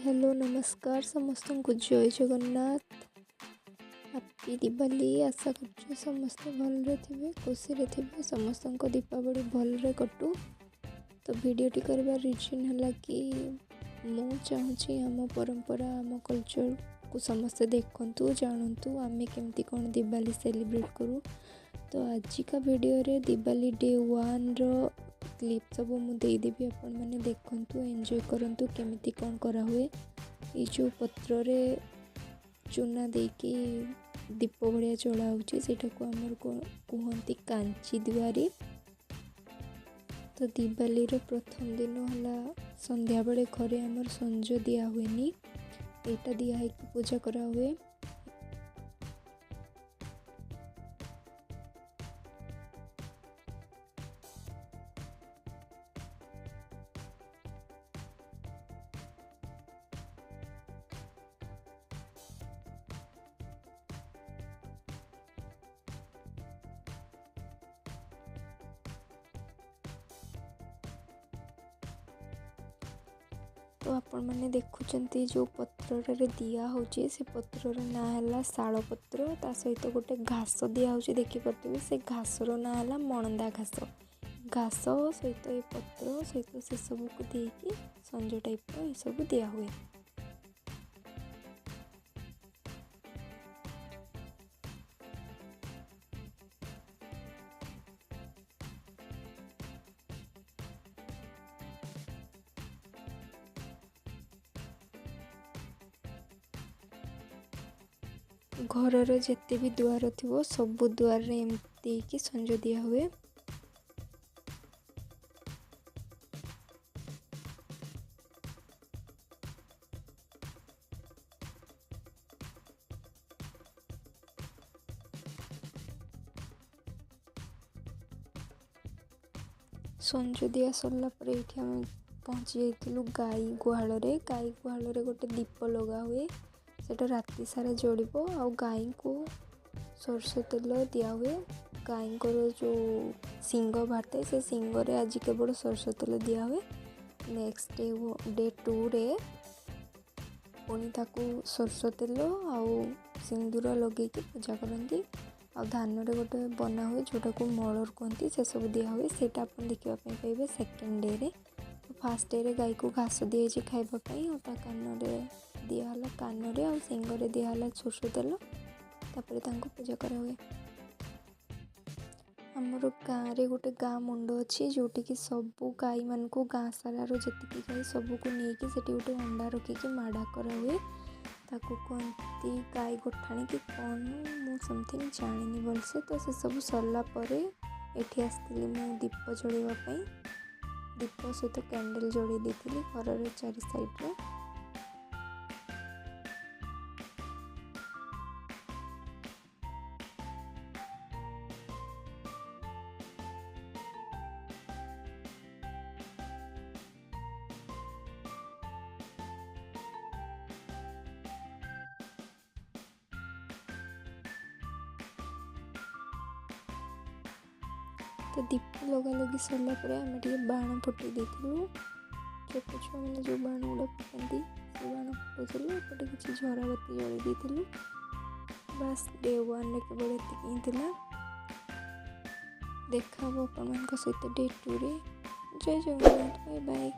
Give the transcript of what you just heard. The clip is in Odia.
ହ୍ୟାଲୋ, ନମସ୍କାର ସମସ୍ତଙ୍କୁ, ଜୟ ଜଗନ୍ନାଥ, ହାପି ଦିୱାଲି। ଆଶା କରୁଛୁ ସମସ୍ତେ ଭଲରେ ଥିବେ, ଖୁସିରେ ଥିବେ, ସମସ୍ତଙ୍କ ଦୀପାବଳି ଭଲରେ କଟୁ। ତ ଭିଡ଼ିଓଟି କରିବା ରିଜନ୍ ହେଲା କି ମୁଁ ଚାହୁଁଛି ଆମ ପରମ୍ପରା, ଆମ କଲଚର୍କୁ ସମସ୍ତେ ଦେଖନ୍ତୁ, ଜାଣନ୍ତୁ ଆମେ କେମିତି କ'ଣ ଦିୱାଲି ସେଲିବ୍ରେଟ୍ କରୁ। ତ ଆଜିକା ଭିଡ଼ିଓରେ ଦିୱାଲି ଡେ 1ର କ୍ଲିପ୍ ସବୁ ମୁଁ ଦେଇଦେବି, ଆପଣମାନେ ଦେଖନ୍ତୁ, ଏନ୍ଜୟ କରନ୍ତୁ କେମିତି କ'ଣ କରାହୁଏ। ଏଇ ଯେଉଁ ପତ୍ରରେ ଚୁନା ଦେଇକି ଦୀପ ଭଳିଆ ଜଳା ହେଉଛି, ସେଇଟାକୁ ଆମର କୁହନ୍ତି କାଞ୍ଚି ଦୁଆରୀ। ତ ଦିୱାଲିର ପ୍ରଥମ ଦିନ ହେଲା ସନ୍ଧ୍ୟାବେଳେ ଘରେ ଆମର ସଞ୍ଜ ଦିଆ ହୁଏନି, ଏଇଟା ଦିଆ ହେଇକି ପୂଜା କରାହୁଏ। ତ ଆପଣମାନେ ଦେଖୁଛନ୍ତି ଯେଉଁ ପତ୍ରଟାରେ ଦିଆହେଉଛି, ସେ ପତ୍ରର ନାଁ ହେଲା ଶାଳପତ୍ର। ତା ସହିତ ଗୋଟେ ଘାସ ଦିଆହେଉଛି, ଦେଖିପାରୁଥିବେ, ସେ ଘାସର ନାଁ ହେଲା ମଣନ୍ଦା ଘାସ। ଘାସ ସହିତ ଏ ପତ୍ର ସହିତ ସେସବୁକୁ ଦେଇକି ସଞ୍ଜ ଟାଇପ୍ର ଏସବୁ ଦିଆହୁଏ। ଘରର ଯେତେ ବି ଦୁଆର ଥିବ ସବୁ ଦୁଆରରେ ଏମିତି ଦେଇକି ସଞ୍ଜ ଦିଆହୁଏ। ସଞ୍ଜ ଦିଆ ସରିଲା ପରେ ଏଇଠି ଆମେ ପହଞ୍ଚି ଯାଇଥିଲୁ ଗାଈ ଗୁହାଳରେ। ଗାଈ ଗୁହାଳରେ ଗୋଟେ ଦୀପ ଲଗା ହୁଏ, ସେଇଟା ରାତି ସାରା ଜଳିବ। ଆଉ ଗାଈଙ୍କୁ ସୋରିଷ ତେଲ ଦିଆହୁଏ। ଗାଈଙ୍କର ଯେଉଁ ଶିଙ୍ଗ ବାହାରିଥାଏ, ସେ ଶିଙ୍ଗରେ ଆଜି କେବଳ ସୋରିଷ ତେଲ ଦିଆହୁଏ। ନେକ୍ସଟ ଡେ, ଡେ 2ରେ ପୁଣି ତାକୁ ସୋରିଷ ତେଲ ଆଉ ସିନ୍ଦୁର ଲଗେଇକି ପୂଜା କରନ୍ତି। ଆଉ ଧାନରେ ଗୋଟେ ବନା ହୁଏ ଯେଉଁଟାକୁ ମଳର କୁହନ୍ତି, ସେସବୁ ଦିଆହୁଏ। ସେଇଟା ଆପଣ ଦେଖିବା ପାଇଁ ପାଇବେ ସେକେଣ୍ଡ ଡେରେ। ତ ଫାର୍ଷ୍ଟ ଡେରେ ଗାଈକୁ ଘାସ ଦିଆଯାଇଛି ଖାଇବା ପାଇଁ, ଆଉ ତା କାନରେ ଦିଆହେଲା, କାନରେ ଆଉ ଶିଙ୍ଗରେ ଦିଆହେଲା ସୋରିଷ ତେଲ। ତାପରେ ତାଙ୍କୁ ପୂଜା କରାହୁଏ। ଆମର ଗାଁରେ ଗୋଟେ ଗାଁ ମୁଣ୍ଡ ଅଛି, ଯେଉଁଠିକି ସବୁ ଗାଈମାନଙ୍କୁ, ଗାଁ ସାରାର ଯେତିକି ଗାଈ ସବୁକୁ ନେଇକି ସେଠି ଗୋଟେ ଅଣ୍ଡା ରଖିକି ମାଡ଼ା କରାହୁଏ। ତାକୁ କୁହନ୍ତି ଗାଈ ଗୋଠାଣି କି କ'ଣ, ମୁଁ ସମଥିଙ୍ଗ ଜାଣିନି ଭଲସେ। ତ ସେସବୁ ସରିଲା ପରେ ଏଠି ଆସିଥିଲି ମୁଁ ଦୀପ ଜଳେଇବା ପାଇଁ। ଦୀପ ସହିତ କ୍ୟାଣ୍ଡେଲ୍ ଜଳେଇ ଦେଇଥିଲି ଘରର ଚାରି ସାଇଡ଼୍ରେ। ତ ଦୀପ ଲଗାଲଗି ସରିଲା ପରେ ଆମେ ଟିକେ ବାଣ ଫୁଟେଇ ଦେଇଥିଲୁ। ଛୋଟ ଛୁଆମାନେ ଯେଉଁ ବାଣ ଗୁଡ଼ା ଫୁଟାନ୍ତି, ସେ ବାଣ ଫୁଟାଉଥିଲୁ। ଏପଟେ କିଛି ଝରାବତୀ ଜଳେଇ ଦେଇଥିଲୁ। ବାସ୍, ଡେ 1ରେ କେବଳ ଏତିକି ହିଁ ଥିଲା। ଦେଖା ହେବ ଆପଣମାନଙ୍କ ସହିତ ଡେ 2ରେ। ଜୟ ଜଗନ୍ନାଥ, ବାଏ ବାଏ।